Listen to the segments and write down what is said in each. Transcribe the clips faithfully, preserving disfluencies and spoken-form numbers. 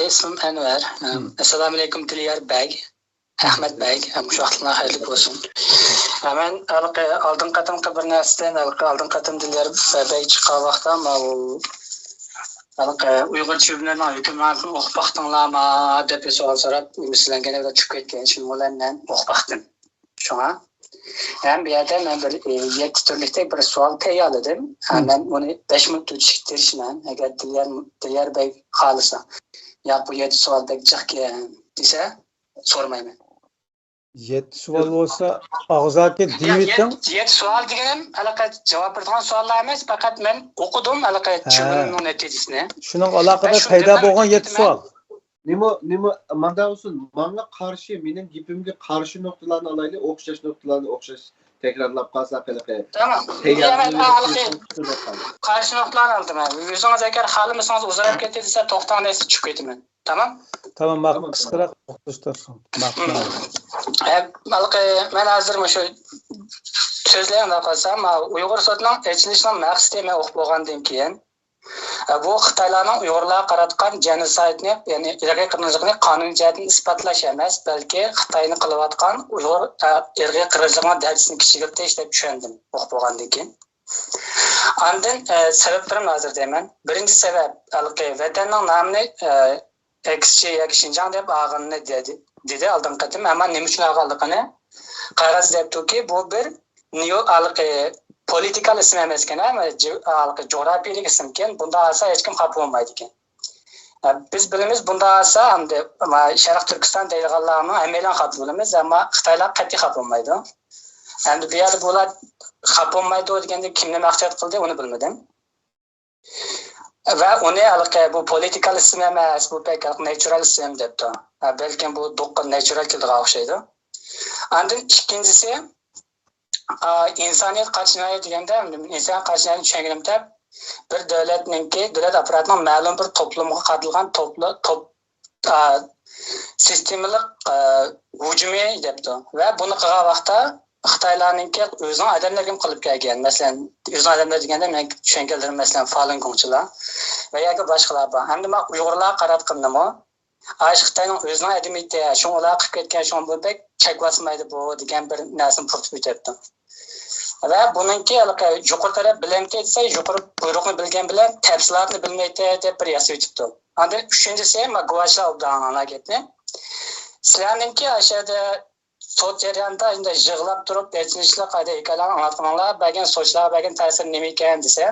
ئىسمىم ئەنۋەر. ئەسسالامۇئەلەيكۇم، دىليار بەگ، ئەخمەت بەگ. ھەم مۇشۇ ۋاقىتلىرىڭلار خەيرلىك بولسۇن. مەن ھېلىقى ئالدىنقى قېتىمقى بىر نەرسىدىن، ھېلىقى ئالدىنقى قېتىم دىليار بەگ چىققان ۋاقىتتا، ماۋۇ ھېلىقى ئۇيغۇر چۈشۈرۈملىرىنىڭ ھۆكۈمرانلىقىنى ئوقۇپ باقتىڭلارما دەپ بىر سوئال سوراپ، سىلەرگە چۈشۈپ كەتكەن، شۇنىڭ بىلەن مەن ئوقۇپ باقتىم. شۇڭا ھەم بۇ يەردە مەن بىر، ئى، يەتتە تۈرلۈكتەك بىر سوئال تەييارلىدىم. ھە، مەن ئۇنى بەش مىنۇت ئۆتۈشكە تىرىشىمەن. ئەگەر دىليار، دىليار بەگ خالىسا، ياق، بۇ يەتتە سوئال بەك جىقكەن دېسە، سورىمايمەن. يەتتە سوئال بولسا، ئاغزاكى دېيىۋېتىڭ. يەتتە، يەتتە سوئال دېگىنىم ھېلىقى جاۋاب بېرىدىغان سوئاللار ئەمەس، پەقەت مەن ئوقۇدۇم ھېلىقى چۈشۈرۈمنىڭ نەتىجىسىنى. شۇنىڭغا ئالاقىدار پەيدا بولغان يەتتە سوئال. نېمە، نېمە، مانداق بولسۇن، ماڭا قارشى، مېنىڭ گېپىمگە قارشى نۇقتىلارنى ئالايلى، ئوخشاش نۇقتىلارنى ئوخشاش تەكرارلاپ قالساق ھېلىقى. تامام. قارشى نۇقتىلارنى ئالدىم. ئۆزىڭىز ئەگەر خالىمىسىڭىز ئۇزىراپ كېتىدۇ دېسە، توختاڭ دەيسىز، چۈشۈپ كېتىمەن. تامام؟ تامام، ماقۇل. قىسقىراق توختىتىپ تۇرسۇن. ماقۇل. مەن ھازىر مۇشۇ سۆزلەيمەن دەپ قالسام، ئۇيغۇر سوتىنىڭ ئېچىلىشىنىڭ مەقسىتى مەن ئوقۇپ بولغاندىن كېيىن، بۇ خىتايلارنىڭ ئۇيغۇرلارغا قاراتقان جېنوسايدنى، يەنى ئىرقىي قىرغىنچىلىقنى قانۇنىي جەھەتتىن ئىسپاتلاش ئەمەس، بەلكى خىتاينى قىلىۋاتقان ئۇيغۇر، ئە، ئىرقىي قىرغىنچىلىقنىڭ دەرىجىسىنى كىچىكلىتىش دەپ چۈشەندىم، ئوقۇپ بولغاندىن كېيىن. ئاندىن، ئە، سەۋەبلىرىمنى ھازىر دەيمەن. بىرىنچى سەۋەب، ھېلىقى ۋەتەننىڭ نامىنى، ئە، ئەكسىچە ياكى شىنجاڭ دەپ ئالغىنىنى دېدى، دېدى ئالدىنقى قېتىم. ئەمما نېمە ئۈچۈن ئالغانلىقىنى قەغەزدە دەپتۇكى، بۇ بىر نېئو-، ھېلىقى پولىتىكال ئىسىم ئەمەسكەن، ھە، جى-، ھېلىقى جۇغراپىيەلىك ئىسىمكەن، بۇنداق ئالسا ھېچكىم خاپا بولمايدىكەن. ئە، بىز بىلىمىز، بۇنداق ئالسا ئەمدى، ما، شەرقىي تۈركىستان دەيدىغانلارنىڭ ھەممەيلەن خاپا بولىمىز، ئەمما خىتايلار قەتئىي خاپا بولمايدۇ. ئەمدى بۇ يەردە بۇلار خاپا بولمايدۇ دېگەندە كىمنى مەقسەت قىلدى، ئۇنى بىلمىدىم. ۋە ئۇنى ھېلىقى بۇ پولىتىكال ئىسىم ئەمەس، بۇ بەك ناتشورال ئىسىم دەپتۇ. ھە، بەلكىم بۇ دوققا ناتشورال كېلىدىغان ئوخشايدۇ. ئاندىن ئىككىنچىسى، ئا، ئىنسانىيەت قاچىلايدۇ دېگەندە، ئىنسانىيەت قاچىلايدۇ چۈشەنگىنىمدە، بىر دۆلەتنىڭكى، دۆلەت ئاپپاراتىنىڭ مەلۇم بىر توپلۇمغا قارىتىلغان توپلا-، توپ-، ئا، سىستېمىلىق، ئا، ھۇجۇمى دەپتۇ. ۋە بۇنى قىلغان ۋاقىتتا خىتايلارنىڭكى ئۆزىنىڭ ئادەملىرىگىمۇ قىلىپ كەلگەن. مەسىلەن، ئۆزىنىڭ ئادەملىرى دېگەندە مەن چۈشەنگەنلىرىم، مەسىلەن، فالۇنگوڭچىلار ۋە ياكى باشقىلار بار. ھەمدە مانا ئۇيغۇرلارغا قاراتقىنىمۇ، ئاشۇ خىتاينىڭ ئۆزىنىڭ ئادىمى، شۇڭا ئۇلار قىلىپ كەتكەن، شۇڭا بۇ بەك چەك باسمايدۇ بۇ دېگەن بىر نەرسىنى پۇرىتىپ ئۆتەپتۇ. ۋە بۇنىڭكى ھېلىقى يۇقىرى تەرەپ بىلەمتى دېسە، يۇقىرى بۇيرۇقنى بىلگەن بىلەن تەپسىلاتنى بىلمەيتتى دەپ بىر ياسىۋېتىپتۇ. ئاندىن ئۈچىنچىسى، ما گۇۋاچلا ئوبدان ئاڭلاڭلار گەپنى. سىلەرنىڭكى ئاشۇ يەردە سوت جەريانىدا ئەمدى يىغلاپ تۇرۇپ، ئېچىنىشلىق ھالدا ھېكايىلەرنى ئاڭلاتقىنىڭلار بەرگەن سوتچىلارغا بەرگەن تەسىرى نېمە ئىكەن دېسە،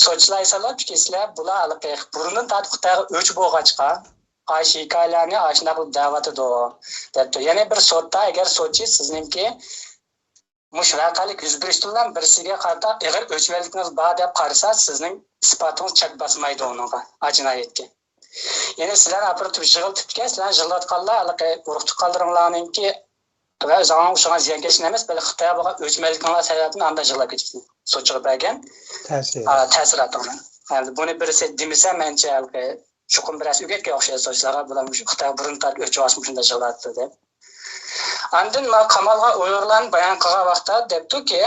سوتچىلار ئېيتسىلا، بۇلار ھېلىقى بۇرۇندىن تارتىپ خىتايغا ئۆچ بولغاچقا، ئاشۇ ھېكايىلەرنى ئاشۇنداق قىلىپ دەۋاتىدۇ، دەپتۇ. يەنى بىر سوتتا ئەگەر سوتچى سىزنىڭكى مۇشۇ ۋەقەلىك يۈز بېرىشتىنلا بىرسىگە قارىتا ئېغىر ئۆچمەنلىكىڭىز بار دەپ قارىسا، سىزنىڭ ئىسپاتىڭىز چەك باسمايدۇ ئۇنىڭغا، ئا، جىنايەتكە. يەنى سىلەرنى ئاپىرىپ تۇرۇپ يىغلىتىپتىكەن، سىلەرنى يىغلاتقانلار ھېلىقى ئۇرۇق تۇغقانلىرىڭلارنىڭكى ۋە ئۆزۈڭلارنىڭ ئوخشىغان زىيانكەشلىرى ئەمەس، بەلكى خىتايغا بولغان ئۆچمەنلىكىڭلار سەۋەبىدىن ئانداق يىغلاپ كېتىپتىكەن. سوتچىغا بەرگەن، تەسىر. ئا، تەسىراتىڭلار. ئەمدى بۇنى بىرسى دېمىسە، مەنچە ھېلىقى چوقۇم بىرەرسى ئۆگەتكەن ئوخشايدۇ سوتچىلارغا، بۇلار مۇشۇ خىتاي بۇرۇن تارتىپ ئۆچ ئالسا مۇشۇنداق يىغلايدۇ دەپ. ئاندىن مانا قامالغان ئۇيغۇرلارنى بايان قىلغان ۋاقىتتا دەپتۇكى،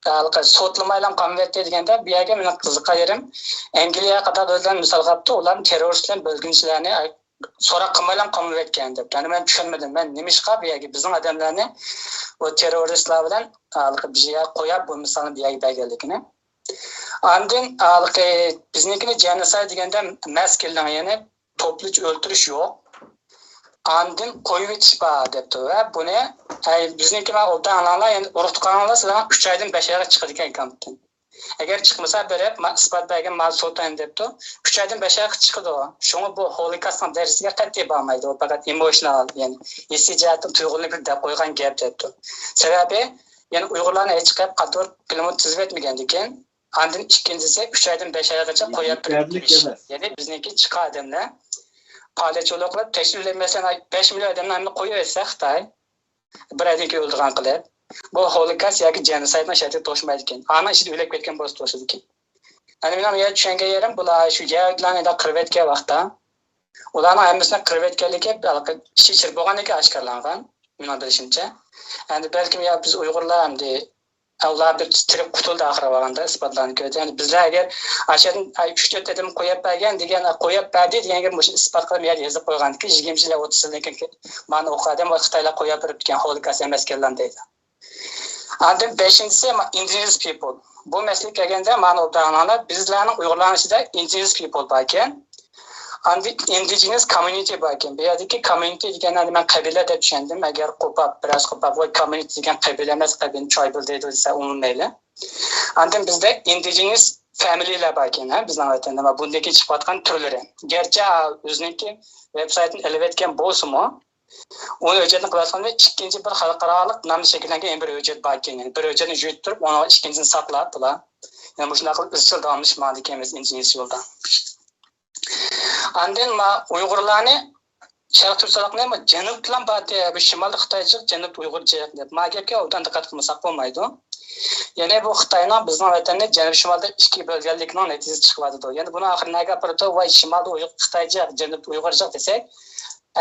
ھېلىقى سوتلىمايلا قامىۋەتتى دېگەندە، بۇ يەرگە مېنىڭ قىزىققان يېرىم، ئەنگلىيە قاتارلىق دۆلەتلەرنى مىسال قىلىپتۇ، ئۇلارنى تېررورىست بىلەن بۆلگۈنچىلەرنى سوراق قىلمايلا قامىۋەتكەن دەپ. يەنى مەن چۈشەنمىدىم، مەن نېمىشقا بۇ يەرگە بىزنىڭ ئادەملەرنى ئۇ تېررورىستلار بىلەن ھېلىقى بىر يەرگە قويۇپ، بۇ مىسالنى بۇ يەرگە بەرگەنلىكىنى. ئاندىن ھېلىقى بىزنىڭكىنى جېنوسايد دېگەندە مەس كېلىڭ، يەنى توپلىچە ئۆلتۈرۈش يوق. ئاندىن قويۇۋېتىش بار دەپتۇ ۋە بۇنى، ئەي، بىزنىڭكى مانا ئوبدان ئاڭلاڭلار، يەنى ئۇرۇق تۇغقانلار سىلەرنىڭ ئۈچ ئايدىن بەش ئايغا چىقىدىكەن كامپتىن. ئەگەر چىقمىسا بېرىپ، ما-، ئىسپات بەرگىن، مانا سوتايىن دەپتۇ. ئۈچ ئايدىن بەش ئايغا چىقىدۇ. شۇڭا بۇ ھولوكاستنىڭ دەرىجىسىگە قەتئىي بارمايدۇ. ئۇ پەقەت ئېموشنال، يەنى ھېسسىي جەھەتتىن تۇيغۇلىنىپ دەپ قويغان گەپ دەپتۇ. سەۋەبى، يەنى ئۇيغۇرلارنى ھېچ قېلىپ قاتۇرۇپ پىلىموت تىزىۋەتمىگەندىكىن، ئاندىن ئىككىنچىسى، ئۈچ ئايدىن بەش ئايغىچە قويۇپ بېرىپ تۇرۇش. يەنى بىزنىڭكى چىققان ئادەملەر پائالىيەتچى قىلىپ تەكشۈرۈپ، مەسىلەن، بەش مىليون ئادەمنى ھەممىنى قويۇۋەتسە خىتاي، بىر ئايدىن كېيىن ئۆلىدىغان قىلىپ، بۇ ھولوكاست ياكى جېنوسايدنىڭ شەرتىگە توشمايدىكەن. ئانىڭ ئىچىدە ئۆلۈپ كەتكەن بولسا توشىدىكەن. يەنى مېنىڭ يا چۈشەنگەن يېرىم، بۇلار شۇ يەھۇدىيلارنى قىرىۋەتكەن ۋاقىتتا، ئۇلارنىڭ ھەممىسىنى قىرىۋەتكەنلىكى ھېلىقى ئىش ئېچىلىپ بولغاندىن كېيىن ئاشكارىلانغان، مېنىڭ بىلىشىمچە. ئەمدى بەلكىم يا بىز ئۇيغۇرلار ئەمدى ئۇلار بىر تىرىك قۇتۇلدى ئاخىرى بارغاندا، ئىسپاتلارنى كۆردى. يەنى بىزلەر ئەگەر ئاشۇ يەردىن ئۈچ تۆت ئادەم قويۇپ بەرگەن دېگەن، قويۇپ بەردى دېگەن گەپ مۇشۇ ئىسپات قىلىپ يەردە يېزىپ قويغاندىكىن، يىگىرمە يىل، ئوتتۇز يىلدىن كېيىن مانا ئۇ ئادەم خىتايلار قويۇپ بېرىپتىكەن، ھولوكاست ئەمەسكەنلار دەيدۇ. ئاندىن بەشىنچىسى، ما-، indigenous people. بۇ مەسىلىگە كەلگەندە، مانا ئوبدان ئاڭلاڭلار، بىزلەرنىڭ ئۇيغۇرلارنىڭ ئىچىدە indigenous people باركەن. ئاندىن indigenous community باركەن. بۇ يەردىكى community دېگەننى مەن قەبىلە دەپ چۈشەندىم. ئەگەر قوپاپ، بىراز قوپاپ، ۋاي، community دېگەن قەبىلە ئەمەس، قەبىلە tribal دەيدۇ دېسە ئۇنىمايلى. ئاندىن بىزدە indigenous family لەر باركەن، ھە، بىزنىڭ ۋەتەندە. مانا بۇندىكى چىقىۋاتقان تۈرلىرى. گەرچە ئۆزىنىڭكى ۋېب سايتىنى ئېلىۋەتكەن بولسىمۇ، ئۇنى ھۆججەتنى قىلىۋاتقاندا ئىككىنچى بىر خەلقئارالىق نامدا شەكىللەنگەن يەنە بىر ھۆججەت باركەن. يەنى بىر ھۆججەتنى يۈرۈتتۈرۈپ، ئۇنىڭ ئىككىنچىسىنى ساقلاپ، بۇلار. يەنى مۇشۇنداق قىلىپ ئىزچىل داۋاملىشىپ ماڭىدىكەنمىز ئىنجىنىس يولدا. ئاندىن ما ئۇيغۇرلارنى شەرق تۈركىستانلىقنى ما جەنۇبتىلا بار دەپ، بۇ شىمالدا خىتايجىق، جەنۇبتا ئۇيغۇرجىق دەپ. ما گەپكە ئوبدان دىققەت قىلمىساق بولمايدۇ. يەنى بۇ خىتاينىڭ بىزنىڭ ۋەتەننى جەنۇب شىمالدا ئىككىگە بۆلگەنلىكىنىڭ نەتىجىسى چىقىۋاتىدۇ. يەنى بۇنىڭ ئاخىرى نەگە ئاپىرىدۇ؟ ۋاي، شىمالدا ئۇيغۇر، خىتايجىق، جەنۇبتا ئۇيغۇرجىق دېسەك،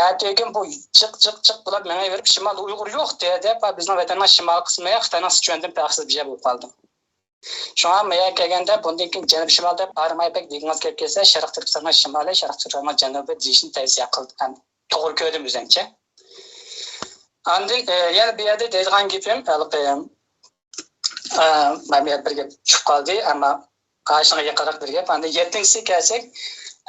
ئەتىگۈن بۇ جىق، جىق، جىق بولۇپ مېڭىۋېرىپ، شىمالدا ئۇيغۇر يوق دە-، دەپ، بىزنىڭ ۋەتەننىڭ شىمال قىسمى خىتاينىڭ سىچۈەندىن پەرقسىز بىر يەر بولۇپ قالدى. شۇڭا مەيەگە كەلگەندە، بۇندىن كېيىن جەنۇب شىمال دەپ ئايرىماي بەك دېگىڭىز كېلىپ كەلسە، شەرق تۈركىستاننىڭ شىمالى، شەرق تۈركىستاننىڭ جەنۇبى دېيىشنى تەۋسىيە قىل-، ئەم، توغرا كۆردۈم ئۆزۈمچە. ئاندىن، ئە، يەنە بۇ يەردە دەيدىغان گېپىم، ھېلىقى، ئە، مەن بۇ يەردە بىر گەپ چۈشۈپ قالدى، ئەمما ئاشۇنىڭغا يېقىنراق بىر گەپ. ئاندىن يەتتىنچىسىگە كەلسەك،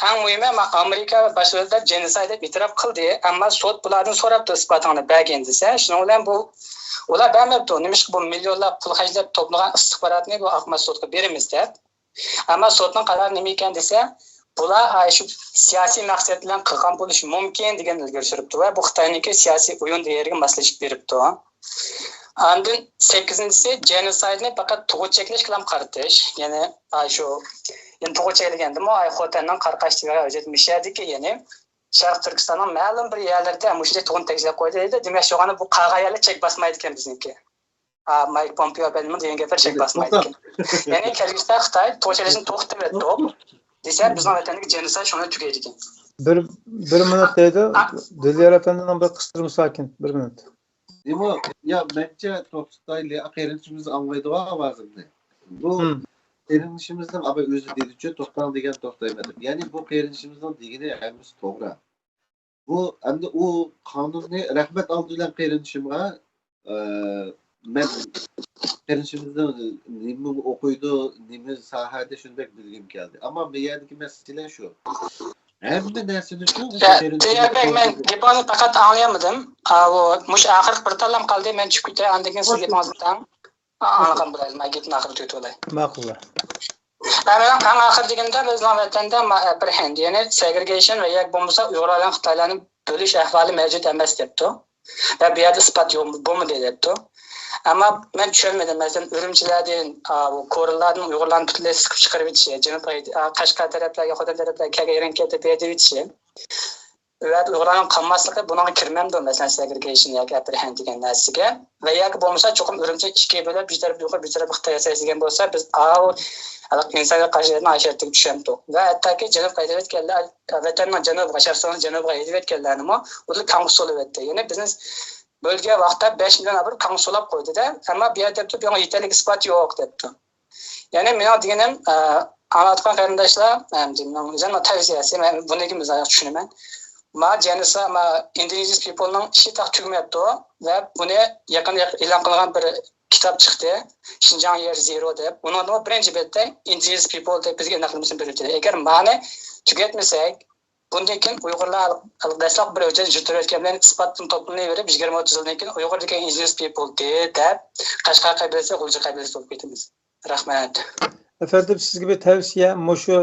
ئەڭ مۇھىمى، ئەمما ئامېرىكا ۋە باشقا دۆلەتلەر جېنوسايد دەپ ئېتىراپ قىلدى، ئەمما سوت بۇلاردىن سوراپتۇ، ئىسپاتىڭنى بەرگىن دېسە، شۇنىڭ بىلەن بۇ، ئۇلار بەرمەپتۇ. نېمىشقا؟ بۇ مىليونلاپ پۇل خەجلەپ توپلىغان ئىستىخباراتنى بۇ ئاقماس سوتقا بېرىمىز دەپ. ئەمما سوتنىڭ قارارى نېمە ئىكەن دېسە، بۇلار ئاشۇ سىياسىي مەقسەت بىلەن قىلغان بولۇشى مۇمكىن دېگەننى ئىلگىرى سۈرۈپتۇ ۋە بۇ خىتاينىڭكى سىياسىي ئويۇن دېگەن يېرىگە ماسلىشىپ بېرىپتۇ. ئاندىن سەككىزىنچىسى، جېنوسايدنى پەقەت تۇغۇت چەكلەشكىلا قارىتىش. يەنى، ئاي، شۇ، يەنى تۇغۇت چەكلىگەندىمۇ، ئاي، خوتەننىڭ قاراقاشتىگە ھۆججەت مۇشۇ يەردىكى، يەنى شەرقىي تۈركىستاننىڭ مەلۇم بىر يەرلىرىدە مۇشۇنداق تۇغۇت تەگۈزۈپ قويدى دەيدۇ. دېمەك، شۇغىنى بۇ قالغان يەرلەر چەك باسمايدىكەن بىزنىڭكى. ئا، مايك پومپېئو ئەپەندىمۇ دېگەن گەپلەر چەك باسمايدىكەن. يەنى كەلگۈسىدە خىتاي توغرا چەكلەشنى توختىتىۋېتىپ دېسە، بىزنىڭ ۋەتەندىكى جېنوسايد شۇنى تۈگەيدىكەن. بىر، بىر مىنۇت دەيدۇ. دىليار ئەپەندىنىڭ بىر قىستۇرمىسى بار ئىكەن. بىر مىنۇت. دېمو، يا، مەنچە توختىتايلى، قېرىندىشىمىز ئاڭلايدىغۇ ئاۋازىمنى. بۇ قېرىندىشىمىزنىڭ ئابا ئۆزى دېدىچۇ، توختاڭ دېگەن توختايمەن دەپ. يەنى بۇ قېرىندىشىمىزنىڭ دېگىنى ھەممىسى توغرا. بۇ ئەمدى ئۇ قانۇننى رەھمەت ئالدى بىلەن قېرىندىشىمغا، ئە، مەن قېرىندىشىمىزنىڭ نېمە ئوقۇيدۇ، نېمە ساھەدە، شۇنى بەك بىلگۈم كەلدى. ئەمما بۇ يەردىكى مەسىلە شۇ. ھەممە نەرسىنى شۇ، شۇ يا، قېرىندىشىمىز دىليار بەگ، مەن گېپىڭىزنى پەقەت ئاڭلىيالمىدىم. ئاۋۇ، مۇشۇ ئاخىرقى بىر تاللام قالدى، مەن چۈشۈپ كېتەي، ئاندىن كېيىن سىز گېپىڭىزنى تەڭ. ئاڭلىغان بولايلى، مەن گېپىمنى ئاخىرى تۈگىتىۋالاي. ماقۇل. ھە، مېنىڭ ئەڭ ئاخىر دېگىنىمدە، بىزنىڭ ۋەتەندە ما-، ئەپەرھەند، يەنى سېگرېگېيشن ۋە ياكى بولمىسا ئۇيغۇرلارنى خىتايلارنى بۆلۈش ئەھۋالى مەۋجۇت ئەمەس دەپتۇ. ۋە بۇ يەردە ئىسپات يوق، بولمىدى دەپتۇ. ئەمما مەن چۈشەنمىدىم، مەسىلەن، ئۈرۈمچىلەردىن، ئا، بۇ كورلىلاردىن ئۇيغۇرلارنى پۈتۈنلەي سىقىپ چىقىرىۋېتىشى، جەنۇب، ئا، قەشقەر تەرەپلەرگە، خوتەن تەرەپلەرگە كەلگەن يېرىڭ كەلتۈرۈپ بېرىۋېتىشى. ئۇ يەردە ئۇيغۇرلارنىڭ قالماسلىقى بۇنىڭغا كىرمەمدۇ، مەسىلەن، سېگرېگېيشن ياكى ئەپەرھەند دېگەن نەرسىگە؟ ۋە ياكى بولمىسا چوقۇم ئۈرۈمچى ئىككىگە بۆلۈپ، بىر تەرەپكە ئۇيغۇر، بىر تەرەپكە خىتاي ياسايسىز دېگەن بولسا، بىز ئاۋۇ ئىنسانىيەت قارشىلىقىنىڭ ئاشۇ يەردىكى چۈشەمدۇق. ۋە ھەتتاكى جەنۇبقا ھېلىۋەتكەنلەر، ۋەتەننىڭ جەنۇبىغا، شەرقىي جەنۇبىغا ھېلىۋەتكەنلەرنىمۇ ئۇدۇل كاڭغا سولىۋەتتى. يەنى بىزنى بۆلگەن ۋاقىتتا بەش مىليون ئابىرى كاڭغا سولاپ قويدى-دە، ئەمما بۇ يەردە دەپتۇ، بۇنىڭغا يېتەرلىك ئىسپات يوق دەپتۇ. يەنى مېنىڭ دېگىنىم، ئە، ئاڭلاۋاتقان قېرىنداشلار، ئەم، مېنىڭ يەنە تەۋسىيەسى، مەن بۇنى كېيىن چۈشىنىمەن. ما جېنىسا، ما ئىندىجېنىس پىپلنىڭ ئىشى تېخى تۈگىمەپتۇ ۋە بۇنى يېقىندا ئېلان قىلغان بىر كىتاب چىقتى. شىنجاڭ يېر زېرو دەپ. ئۇنىڭدىمۇ بىرىنچى بەتتە ئىندىجېنىس پىپل دەپ بىزگە ئېنىقلىمىسىنى بېرىۋېتىدۇ. ئەگەر مانى تۈگەتمىسەك، بۇندىن كېيىن ئۇيغۇرلار دەسلەپ بىر ھۆججەت يۈرۈتۈۋەتكەن بىلەن ئىسپاتتىن توپلىنىۋېرىپ، يىگىرمە ئوتتۇز يىلدىن كېيىن ئۇيغۇر دېگەن ئىندىجېنس پىپل دەپ قەشقەر قەبىلىسى، غۇلجا قەبىلىسى بولۇپ كېتىمىز. رەھمەت. ئەپەندىم، سىزگە بىر تەۋسىيە، مۇشۇ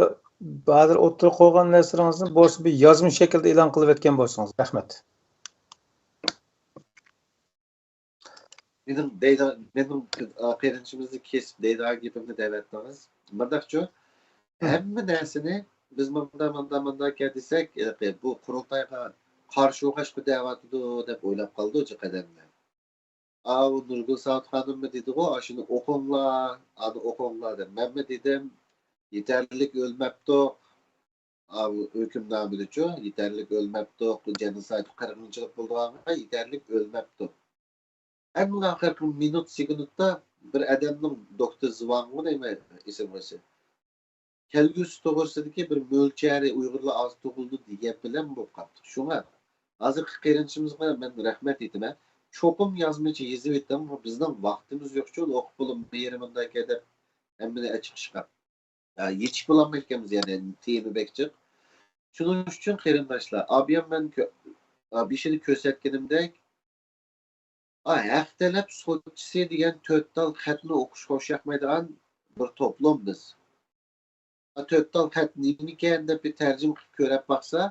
ھازىر ئوتتۇرىغا قويغان نەرسىلىرىڭىزنى بولسا بىر يازما شەكىلدە ئېلان قىلىۋەتكەن بولسىڭىز. رەھمەت. مېنىڭ دەيدىغان، مېنىڭ، ئا، قېرىندىشىمىزنى كېسىپ دەيدىغان گېپىمنى دەۋەتتىڭىز. مۇنداقچۇ، ھەممە نەرسىنى بىز مۇنداق، مۇنداق، مۇنداق دېسەك، ھېلىقى بۇ قۇرۇلتايغا قارشى ئوخشاش بىر دەۋاتىدۇ دەپ ئويلاپ قالىدۇ جىق ئادەملەر. ئاۋۇ نۇرگۈل ساۋۇت خانىممۇ دېدىغۇ، ئاشۇنى ئوقۇڭلار، ئانى ئوقۇڭلار دەپ. مەنمۇ دېدىم، يېتەرلىك ئۆلمەپتۇق. ئاۋۇ ھۆكۈمنامىدىچۇ، يېتەرلىك ئۆلمەپتۇق، جېنوسايد، قىرغىنچىلىق بولىدىغانغا يېتەرلىك ئۆلمەپتۇق. ئەڭ ئاخىرقى مىنۇت، سېكۇنتتا بىر ئادەمنىڭ، دوكتور زۋاڭغۇ دەيمەن ئېسىمگە كەلگۈسى توغرىسىدىكى بىر مۆلچەرى، ئۇيغۇرلار ئاز تۇغۇلىدۇ دېگەن بىلەن بولۇپ قاپتۇ. شۇڭا ھازىرقى قېرىندىشىمىزغا مەن رەھمەت ئېيتىمەن. چوقۇم يازمىچە يېزىۋېتىڭ، بىزنىڭ ۋاقتىمىز يوق، شۇ ئوقۇپ بولۇپ بېرىمىنداكەن دەپ ھەممىنى ئېچىقىشقا. يېتىشىپ بولالمايدىكەنمىز، يەنى تېما بەك جىق. شۇنىڭ ئۈچۈن قېرىنداشلار، ئابىيام مەن كۆ-، بېشىدا كۆرسەتكىنىمدەك، ھەق تەلەپ سوتچىسى دېگەن تۆت تال خەتنى ئوقۇشقا ئوخشاشمايدىغان بىر توپلۇم بىز. تۆت تال خەت نېمىكەن دەپ بىر تەرجىمە قىلىپ كۆرۈپ باقسا،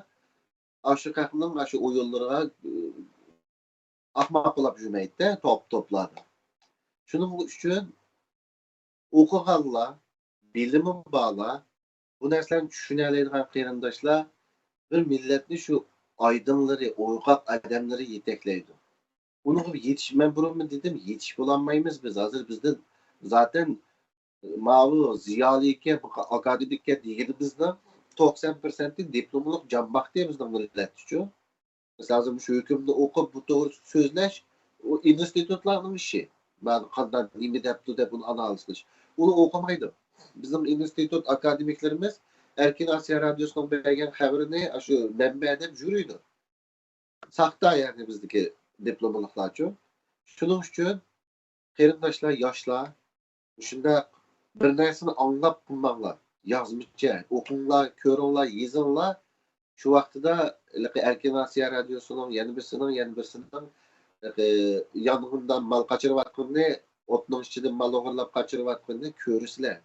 ئاشۇ خەقنىڭ ئاشۇ ئويۇنلىرىغا ئاخماق بولاپ يۈرمەيدىدە، توپ-توپلاردا. شۇنىڭ ئۈچۈن ئوقۇغانلار، بىلىمى بارلار، بۇ نەرسىلەرنى چۈشىنەلەيدىغان قېرىنداشلار بىر مىللەتنى شۇ ئايدىڭلىرى، ئويغاق ئادەملىرى يېتەكلەيدۇ. ئۇنىڭغا يېتىش، مەن بۇرۇنمۇ دېدىم، يېتىشىپ بولالمايمىز بىز. ھازىر بىزدىن زاتەن ماۋۇ زىيالىيكەن، ئاكادېمىككەن دېگىنىمىزنىڭ توقسان پىرسەنتى دىپلوملۇق جان باقتى بىزنىڭ مىللەتتىچۇ. مىسال، ھازىر مۇشۇ ھۆكۈمنى ئوقۇپ، بۇ توغرىسىدا سۆزلەش، ئۇ ئىنستىتۇتلارنىڭ ئىشى. مانا قانداق، نېمە دەپتۇ دەپ ئۇنى ئانالىز قىلىش. ئۇلار ئوقۇمايدۇ. بىزنىڭ ئىنستىتۇت ئاكادېمىكلىرىمىز ئەركىن ئاسىيا رادىيوسىنىڭ بەرگەن خەۋىرىنى ئاشۇ مەنبە دەپ يۈرىدۇ. ساختا، يەنى بىزدىكى دىپلوملۇقلارچۇ. شۇنىڭ ئۈچۈن قېرىنداشلار، ياشلار، مۇشۇنداق بىر نەرسىنى ئاڭلاپ قىلماڭلار. يازمىچە ئوقۇڭلار، كۆرۈڭلار، يېزىڭلار. شۇ ۋاقتىدا ھېلىقى ئەركىن ئاسىيا رادىيوسىنىڭ، يەنە بىرسىنىڭ، يەنە بىرسىنىڭ، ھېلىقى يانغىندا مال قاچۇرۇۋاتقىنىنى، ئوتنىڭ ئىچىدىن مال ئوغرىلاپ قاچۇرۇۋاتقىنىنى كۆرىسىلەر.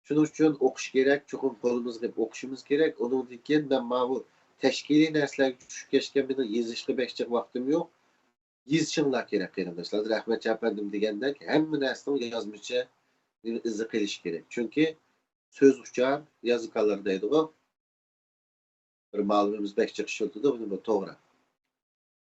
شۇنىڭ ئۈچۈن ئوقۇش كېرەك، چوقۇم قولىمىزغا ئېلىپ ئوقۇشىمىز كېرەك. ئۇنىڭدىن كېيىن مەن ماۋۇ تەشكىلىي نەرسىلەرگە چۈشۈپ كەتكەن، مېنىڭ يېزىشقا بەك جىق ۋاقتىم يوق. يېزىشىڭلار كېرەك، قېرىنداشلار. ھازىر ئەخمەتجان ئەپەندىم دېگەندەك، ھەممە نەرسىنىڭ يازمىچە ئىزى قېلىشى كېرەك. چۈنكى سۆز ئۇچار، يازغانلار دەيدىغۇ. بىر مۇئەللىمىمىز بەك جىق ئىشلىتىدۇ، بۇنى بۇ توغرا.